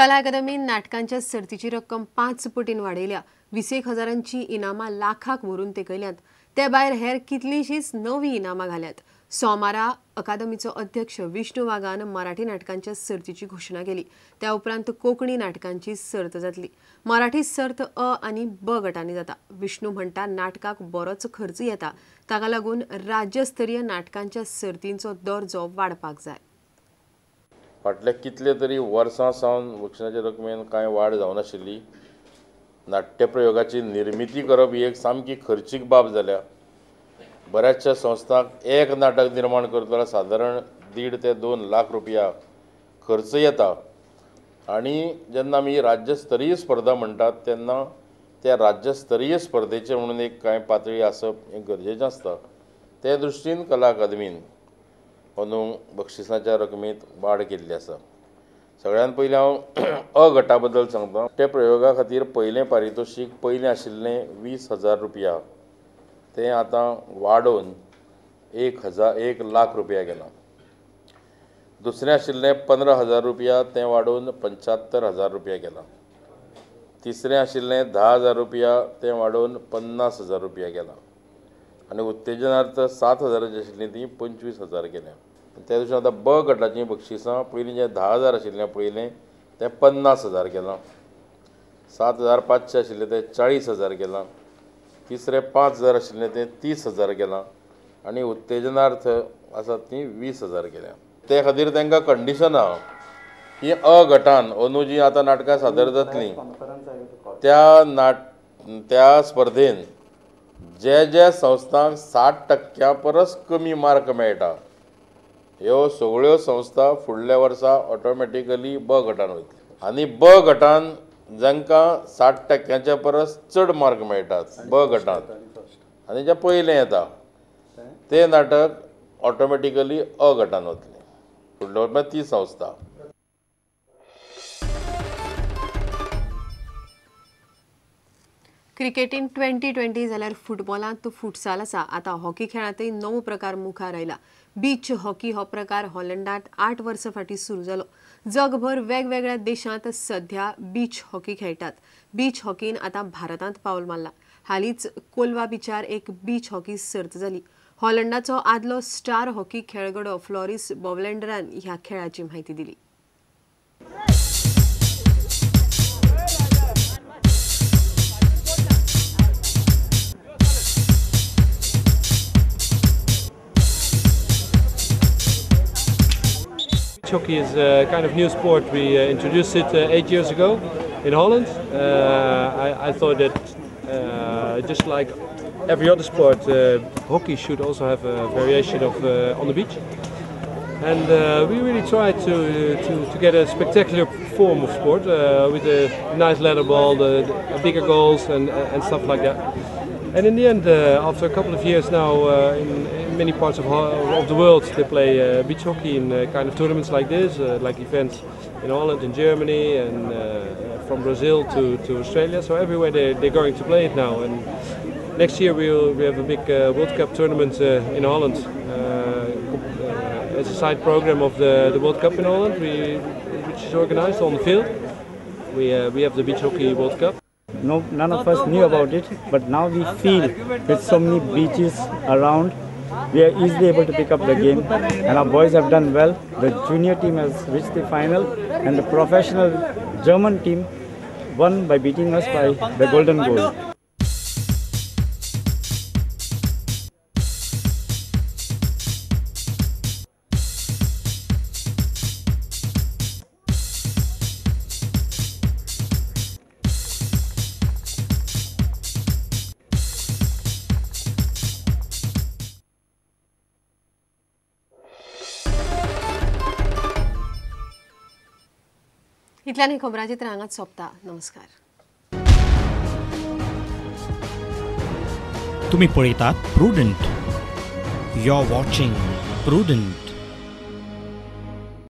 कला अकादमीन नाटकांच्या सर्तीची रक्कम 5 पटीन वाडयल्या. 20 हजारांची इनामां लाखाक व्हरून तेकयल्यांत. ते भायर हेर कितलींशींच नवीं इनामां घाल्यात. सोमारा अकादमीचो अध्यक्ष विष्णू वाघान मराठी नाटकांच्या सर्तीची घोशणा केली. त्या उपरांत कोंकणी नाटकांची सर्त जातली. मराठी सर्त अ आनी ब गटांनी जाता. विष्णू म्हणटा नाटकाक बरोच खर्च येता, ताका लागून राज्यस्तरीय नाटकांच्या सर्तींचो दर्जो वाडपाक जाय. फाटल्या कितले तरी वर्सां सावन बक्षिसाच्या रकमेन कांय वाड जावनाशिल्ली. नाट्यप्रयोगाची निर्मिती करप ही एक सामकी खर्चीक बाब जाल्या. बऱ्याचशा संस्थांक एक नाटक निर्माण करतना सादारण 1.5 ते 2 लाख रुपया खर्च येता आनी जेन्ना आमी राज्यस्तरीय स्पर्धा म्हणटात तेन्ना त्या राज्यस्तरीय स्पर्धेचे म्हणून एक कांय पातळी आसप हें गरजेचें आसता. ते दृश्टीन कला अकादमीन अंदू बक्षिसाच्या रकमेंत वाड केल्ली आसा. सगळ्यान पयलीं हांव अ गटा बद्दल सांगता. त्या प्रयोगा खातीर पयलें पारितोशीक पयलें आशिल्लें 20,000 रुपया, तें आतां वाडोवन 1 लाख रुपया केलां. दुसरें आशिल्लें 15,000 रुपया, तें वाडोवन 75,000 रुपया केलां. तिसरें आशिल्लें 10,000 रुपया, तें वाडोवन 50,000 रुपया केलां. आनी उत्तेजनार्थ 7,000 आशिल्लीं तीं 25,000 केल्या. त्या दृश्टीन आतां ब गटाचीं बक्षिसां पयलीं जें 10,000 आशिल्लें पयलें तें 50,000 केलां. 7,500 आशिल्लें तें 40,000 केलां. तिसरें 5,000 आशिल्लें तें 30,000 केलां आनी उत्तेजनार्थ आसात तीं 20,000 केल्या. ते खातीर तांकां कंडिशन आहा की अ गटान अंदू जीं आतां नाटकां सादर जातलीं त्या स्पर्धेन जे जे संस्थांक 60% परस कमी मार्क मेळटा ह्यो सगळ्यो संस्था फुडल्या वर्सा ऑटोमॅटिकली ब गटान वयतली आनी ब गटान जांकां 60% परस चड मार्क मेळटात ब गटांत आनी जें पयलें येता तें नाटक ऑटोमॅटिकली अ गटान वतलें फुडल्या वर्सा ती संस्था. क्रिकेटीन 20-20 जाल्यार फुटबॉलांत फुटसाल आसा. आतां हॉकी खेळांतय नवो प्रकार मुखार आयला. बीच हॉकी हो प्रकार हॉलंडांत 8 वर्सां फाटीं सुरू जालो. जगभर वेगवेगळ्या देशांत सध्या बीच हॉकी खेळटात. बीच हॉकीन आतां भारतांत पावल मारला. हालींच कोलवा बिचार एक बीच हॉकी सर्त जाली. हॉलंडाचो आदलो स्टार हॉकी खेळगडो फ्लॉरिस बॉवलेंडरान ह्या खेळाची म्हायती दिली. Hockey is a kind of new sport. We introduced it 8 years ago in Holland. I thought that just like every other sport, hockey should also have a variation of on the beach. And we really tried to get a spectacular form of sport with a nice ladder ball, the bigger goals and stuff like that. And in the end, after a couple of years now, in many parts of the world, they play beach hockey in kind of tournaments like this, like events in Holland, in Germany, and from Brazil to Australia. So everywhere they're going to play it now. And next year we have a big World Cup tournament in Holland as a side program of the World Cup in Holland, which is organized on the field. We have the Beach Hockey World Cup. No, none of us knew about it, but now we feel with so many beaches around, we are easily able to pick up the game, and our boys have done well. The junior team has reached the final, and the professional German team won by beating us by the golden goal. इतल्यान खबरांचित्र हांगाच सोंपता. नमस्कार. तुम्ही पळयतात Prudent. You are watching Prudent.